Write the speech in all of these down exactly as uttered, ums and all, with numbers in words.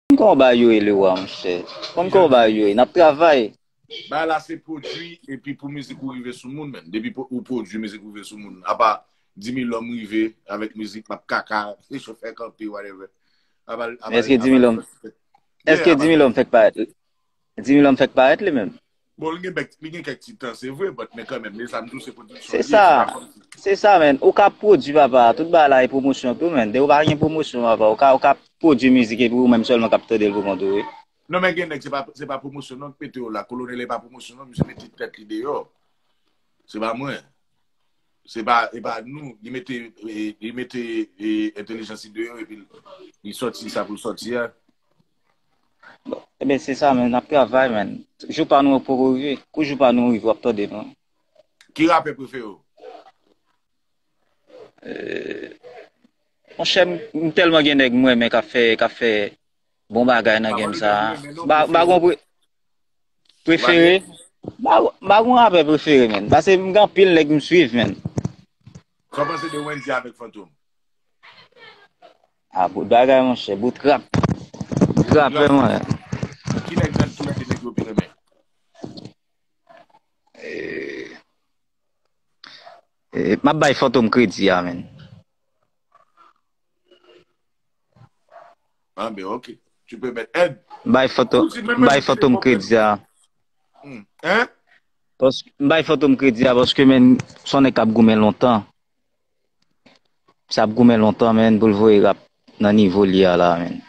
Konn kòman bagay yo ye, Lewa, monchè. Konn kòman bagay yo ye. N ap travay. Bagay la se pwodui, epi pou mizik ou rive sou moun, menn. Depi pou- ou pwodui mizik ou rive sou moun. Apa Dimilòm rive avèk mizik, m ap kaka, chofè kanpe, whatever. Apa, apa, Èske Dimilòm, èske Dimilòm fèk parèt? Dimilòm fèk parèt li menm? Bon, li gen bèk, li gen kèk ti tan, se vre, but men kanmenm, men sa m di w se pwodiksyon. Se sa. Se sa, menn. Ou ka pwodui, papa. Tout bagay la e pwomosyon tou, menn. Depi ou pa gen pwomosyon, papa, ou ka, ou ka pwodui mizik epi ou menm sèlman k ap tande l pou kont ou, wi. Non, men gen nèg, se pa, se pa pwomosyon non ki mete yo la. Kolonèl e pa pwomosyon non, misye mete tèt li deyò. Se pa mwen. Se pa, e pa nou. Li mete, e, li mete e, entèlijans li deyò epi li sòti sa pou l sòti a. Bon, ebyen, se sa, menn. N ap travay, menn. Jou pa nou an poko rive. Kou jou pa nou rive, w ap tande nou. Ki rapè prefere w? Euh, monchè, m, m tèlman gen nèg m renmen k ap fè, k ap fè bon bagay nan game sa a. M pa, m pa gon pre- prefere. M pa, m pa gon rapè prefere, menn. Paske m gen anpil nèg m swiv, menn. Sa w panse de Wendy avèk Fantom? Ah, bout bagay, monchè. Bout rap. Bout rapè, mwen. Ki nèg nan ki nèg yo pi renmen? Eh, eh, m ap bay Fantom kredi a, menn. Ah, ben, ok. Tu peux mettre Ed. M bay Fantom, m bay Fantom kredi a. Hmm. Hein? Paske, m bay Fantom kredi a, paske, menn, se yon nèg k ap goumen lontan. Sa ap goumen lontan, menn, pou l voye rap nan nivo li a la, menn.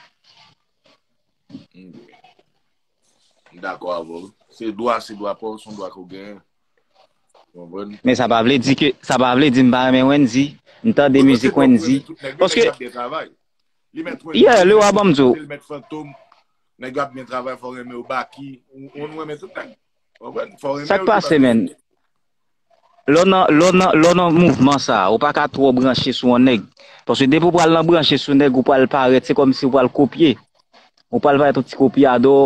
M dakò avè w. Se dwa, se dwa pa w, se yon dwa ke w genyen. Ou konprann? Men sa pa vle di ke, sa pa vle di m pa renmen Wendy. M tande mizik Wendy. Paske, yeah, Lewa, ban m di w. L mèt Fantom, nèg yo ap byen travay, fò w renmen yo, Baky. Ou, ou renmen tout nèg. Ou konprann? Fò w renmen yo. Sa k pase, menn? Lè w nan, lè w nan, lè w nan mouvman sa a, ou pa ka twò branche sou yon nèg. Paske depi w pral nan branche sou nèg, ou pral parèt, se kòmsi w pral kopye. Ou pral parèt yon ti kopyadò.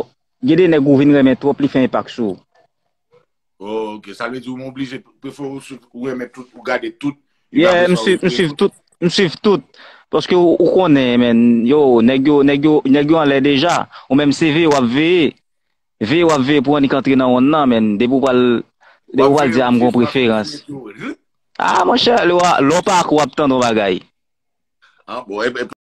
Gen de nèg ou vin renmen twòp, li fè enpak sou ou. Oh, ok. Sa vle di ou oblije prefere ou swiv, ou renmen tout, ou gade tout. Yeah, m swiv, m swiv tout, m swiv tout. Paske ou, ou konnen, menn, yo, nèg yo, nèg yo, nèg yo anlè deja. Ou menm se veye w ap veye. Veye w ap veye pou annik antre nan wonn nan, menn. Depi w pral, depi w pral di a m gon preferans. Ah, monchè, lè w a- lè w pa ak w ap tande yon bagay. Ah, bon, e, e,